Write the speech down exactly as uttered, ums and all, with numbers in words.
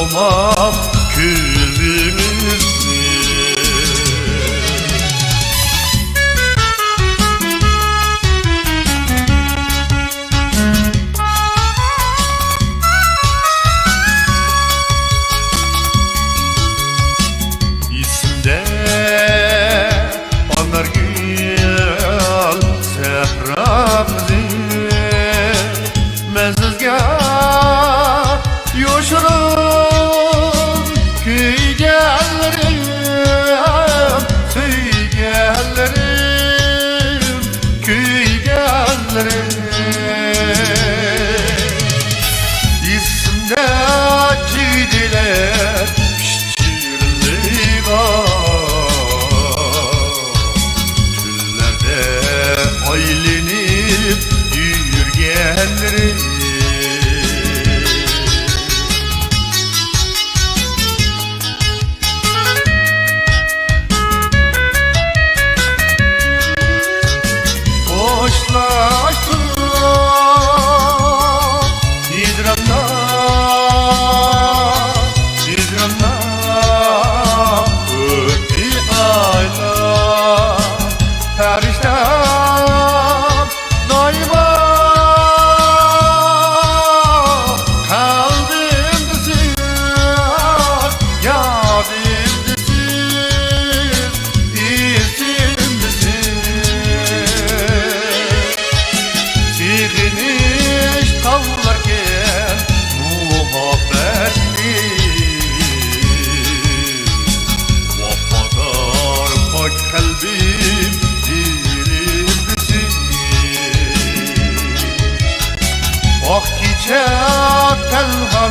قىلماپ كۆزىمىزنى. ئېسىمدە ئانارگۈل سەھرا قىزى، مەن سىزگە يوشۇرۇن كۆيگەنلىرىم، سۆيگەنلىرىم، كۆيگەنلىرىم. ئېسىمدە جىگدىلەر پىچىرلىغان، تۈنلەردە ئايلىنىپ يۈرگەنلىرىم. خوشلاشتۇق ھىجراندا، ھىجراندا ئۆتتى ئايلار، پەرىشتە دايىما قەلبىمدىسىز، يادىمدىسىز، ئېسىمدىسىز. سېغىنىش تاۋلاركەن مۇھەببەتنى، ۋاپادار پاك قەلبىم دىلىمدىسىز. ئاق كېچە تەنھا